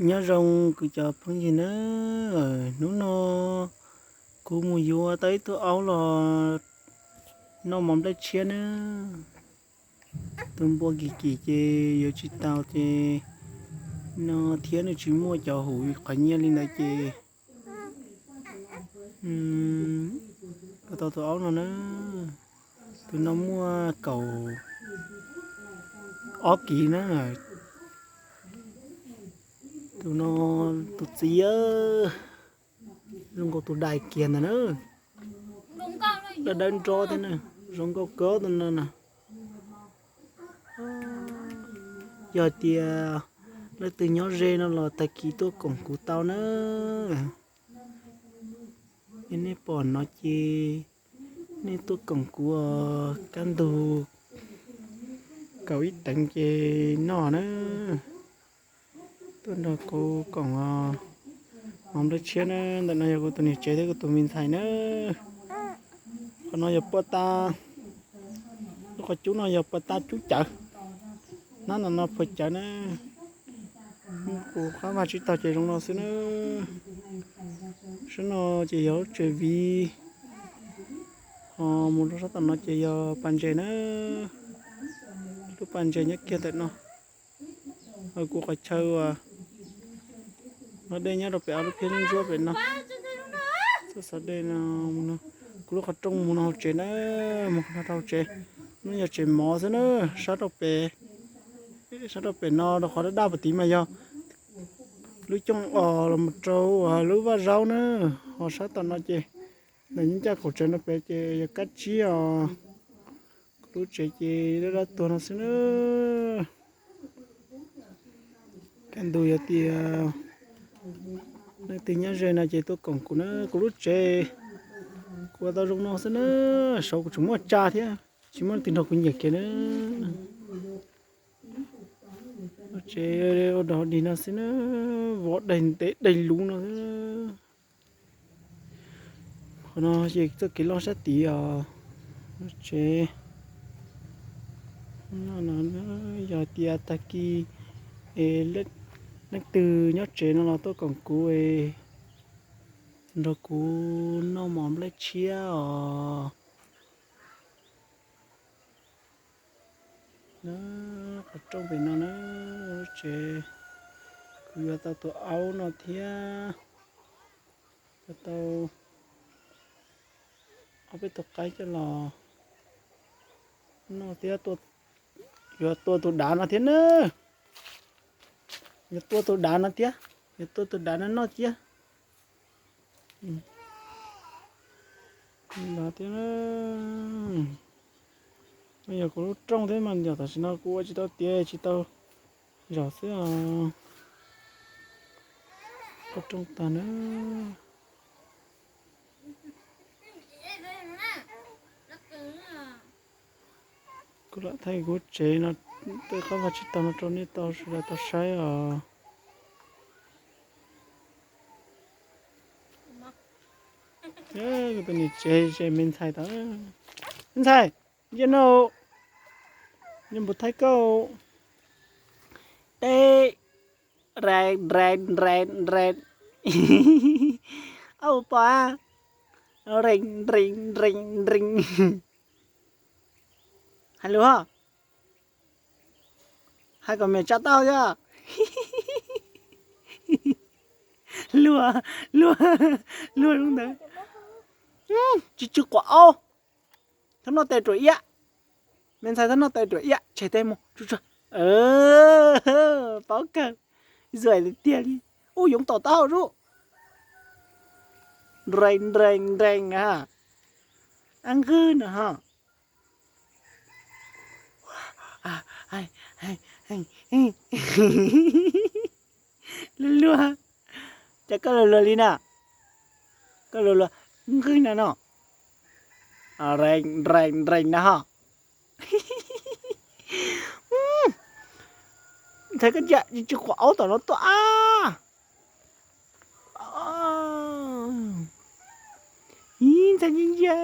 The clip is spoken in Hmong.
Nyob zoo kuv cov phooj ywg na, hnub no kuv mus yuav tau ib tug aub los noj mov nplej tshiab na. Tus npua kim kim ces yuav tsis tau ces no thiab nws tsis muaj cov hum qhov nyiaj li ntawd ces yuav tau tus aub no na. Tus no muaj kaum ob kiv na. Tus no tus txiv zoo nkaus tus dais kiag ntag na. Dawb dawb nrob thiab na, zoo nkauj kawg tus no na. Yog tias leej twg nyob ze no los tag kis tuaj koom kuv tau na. Es nej pom no ces nej tuaj koom kuv, kaj ntug kaum ib teev ces noj na. Tuaj nrog kuv koom mov nplej tshiab na. Ntawm no yog kuv tus niam tsev thiab kuv tus me ntxhais na. Qhov no yog puag ta, lub qhov cub no yog puag ta cub cawv, hnab ntawm no puag cawv na. Kuv qab vaj tsib taug ces zoo no xwb na. Sab no ces yog lub tsev viv, ho mus rau sab tom no ces yog pas ntses na. Lub pas ntses nyob kiag ntawm no. Kuv qhov chaw uas no dej nyob rau pem ob lub phiab ntsuab pem no. Txoj xov dej no, kuv lub qhov rooj mus no hauv tsev na, mus no rau hauv tsev. No yog tsev mov xwb na, sab rau pem, sab rau pem no rau qhov daj daj puag tid mas yog lub cooj os los mus rau lub vaj zaub na. Ho sab tom no ces ntawm yeeb ncaj qaum tsev no pem ces yog kab tsib os. Kuv lub tsev ces daj daj tuag no xwb na. Kaj ntug yog tias leej twg nyob ze no ces tuaj koom kuv na. Kuv lub tsev kuv ua tau zoo no xwb na, saud kuv tseem muaj tsa thiab, tsis muaj leej twg nrog kuv nyiam kiag na. Lub tsev ua dog dig no xwb na, vov daig ntev daig luv no xwb. Qhov no ces txoj kev loj sab tid os. Lub tsev no yog tias tag kis es leej twg nyob tsev no los tuaj koom kuv es nrog kuv noj mov nplej tshiab os. Qhov rooj pem no na, lub tsev, kuv yuav tau tus aub no thiab, yuav tau ob peb tug qaib coj los noj thiab, yuav tua tus dav no thiab na, yuav tua tus dav no thiab, yuav tua tus dav no noj thiab. Dav thiab, yog kuv lub rooj thiab mas yog tam sim no kuv ua tsis tau tiav tsis tau zog xwb os. Kuv rooj tag na. Kuv lam thaij kuv tsev no tej qab vaj tsib taug no rau nej tau sawv daws tau saib os. Kuv tus niam tsev, tsev me ntxhais tod. Me ntxhais, ntsia no, nws npus thaij koj. Teb, rev rev rev rev. Au pom, rev rev rev rev. Hais lus, hais kom me tsa tau yog. Luag, luag, luag zoo ntawd. Tsis tsw quav aub. Txhob noj tes ruam iab. Me ntxhais txhob noj tes ruam iab, tshem tes mus tsuag tsuag. Paub kawg, zuav tiag tiag li. Ub, yoov tom taub hau zuj. Nrees nrees nrees na. Ab nqwg no ho. Luag luag, cas koj luag luag li na? Koj luag luag nqwg na no. Nrees nrees nrees na ho. Ntxhais koj cia tsis quav aub tom no tuaj a. Ntxhais ntsia ntsia.